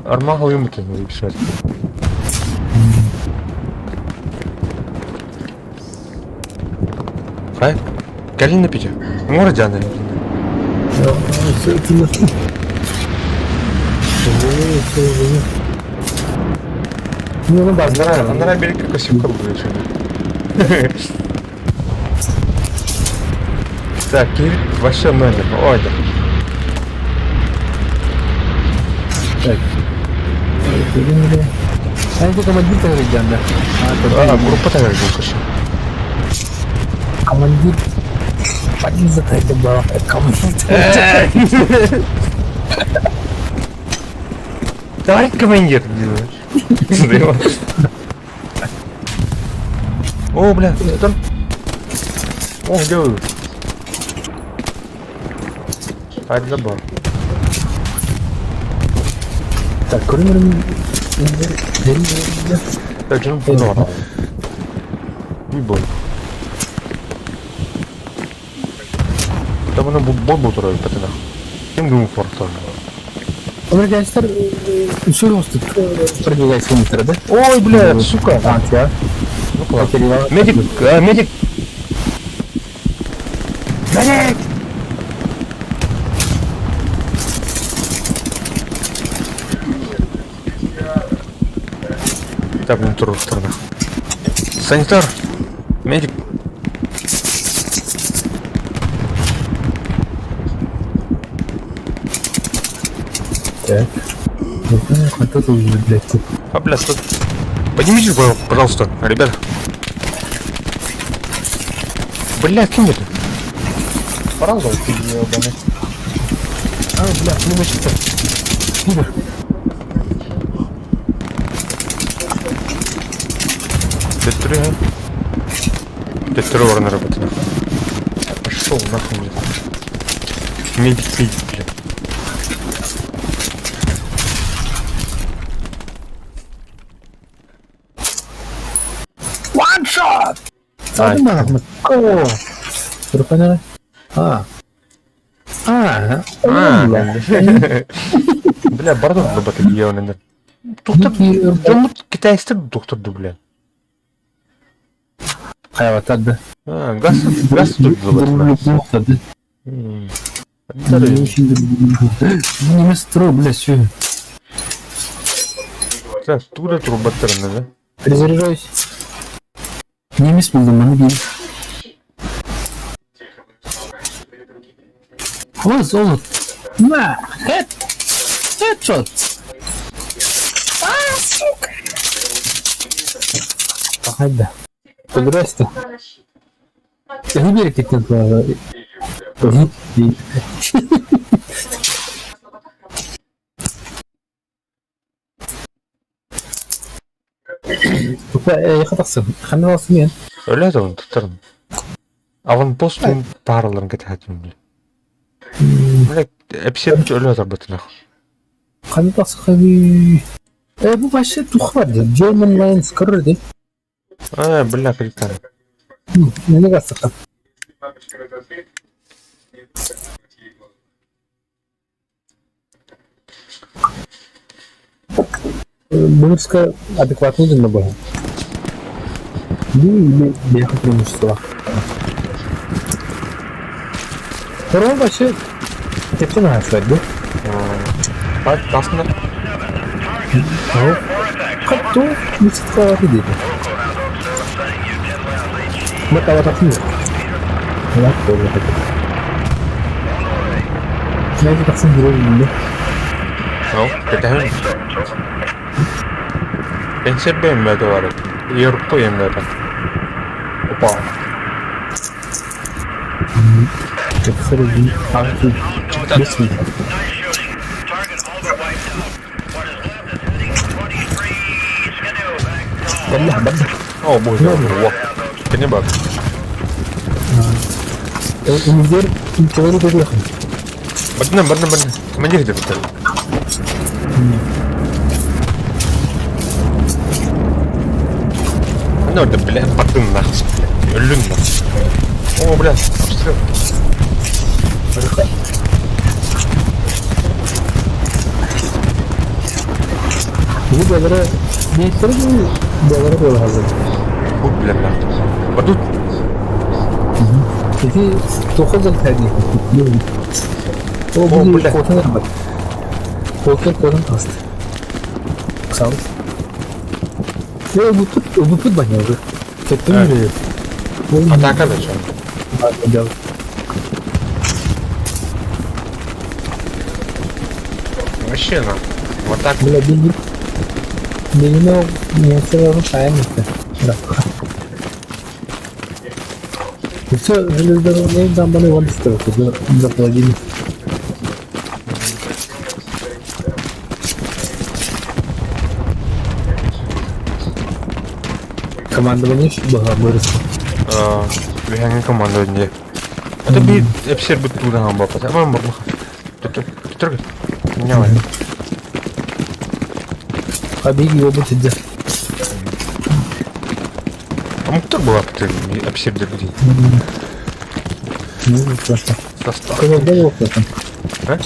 Арма халымыты не писать. Хай? Калина пить? Море Диана. Ну, да, Анара берег красиво будет. Так, Кирилл вообще номер. Ой, да. Так. А это командир тогда, да? А, группа тогда конечно. Командир. Подниза это была. Командир. Товарищ командир. О, бля, там. О, где вы? А, забор. Так, кроме Так, же ну, Не бой. Там она бомбу трое, патына. Кем думаю, форт тоже. Американецтер үсөр продвигается да? Ой, бля, сука. А, тебя? Ну класс. Медик, а, медик. Медик! Так, блин, туру в сторону. Санитар! Медик! Так. А тут уже, блядь, А, бля, тут... Поднимите, пожалуйста, ребят. Бля, ким это? Паразол ты ебаный. А, бля, пулеметчик. Пидор. Төттөрү Төттөрү баран работа. Пошел нахуй, блядь. Медик, медик, блядь. One shot! Садым О! Поняли? А. А, А, Бля, бардон работа ебаный. Доктор, дьоммут китайстар доктор бля. Хайватады. А, газ, газ тут Тады. Не строй, бля, все. Так, туда трубаттарына, да? Перезаряжаюсь. Немец булдым, маны бил. О, золото. На, хэт. Хедшот. А, сука. Пахайда. Здрасте. Не берег кеттен Хатақсын. Ханна алсын мен. Өлі оны тұттырын. Аванпост параларын кететін, бля. Бля, әпсеп өлі отыр нахуй. Ханна тақсы хаби. Э, бу вообще тух бар. German Lines көрді. А, бля, капитан. Не гасықа. Мырска адекватный ден бар. Ну, или бяха преимущества. Второй вообще тепсен хайсвар, да? А, тасында. Катту мисытка дейді. Матавататын. Мына тоже хотел. Знаете, тақсын жүрегімде. Ну, кетемін. Пенсия бәймәді бар. Еріп қойым бәді. Опа. О, боже, во. Кене бар. Умдер человек тоже Бадна, бадна, бадна. Командир где бітті? Ну, да, бля, бардын нахуй, бля. Өлүн нахуй. О, бля, обстрел. Bu балара не bu балара böyle hazır. Бу, бля, нахуй. Бадут. Эти тоқыз тәди. О, О, бу бля. котан бар. Котан котан асты. Сау. Е, bu put bu put баня уже. Кетті ми? Атака да что? Да. Вообще, на. Вот так. Бля, беги. Беги, не сразу это. Да. И все, железнодорожные дамбаны вон строят, заплатили. Командование было выросло. Биһәңин командование. Это би эпсер бит туда бапа. Аман бар Түтүр. Түтүр. Не var. Побеги его будет Амуктар была эпсер дергди. Ну, просто. Состав. Когда был кто-то? А?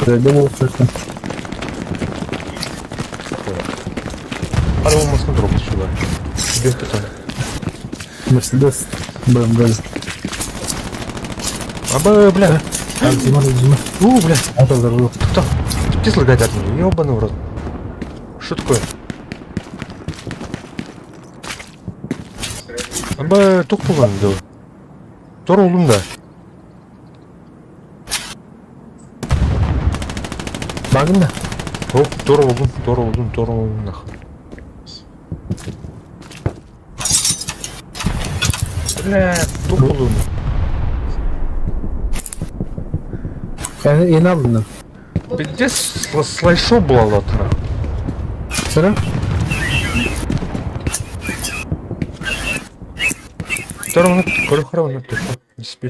Когда был кто-то? Ары болмасын дроп сюда. Без питания. Мерседес, БМВ. Аба, бля. А, Зима, Зима. У, бля. А, то взорвал. Кто? Ты слагать от меня, ёбаный в рот. Что такое? Аба, тух булган да. Тор улым да. Багында? О, тор улым, тор улым, тор улым нахуй. Бля, тух булуну. Эн алдын. Пиздец, слайд-шоу буолла. Сыра? Второго, короче,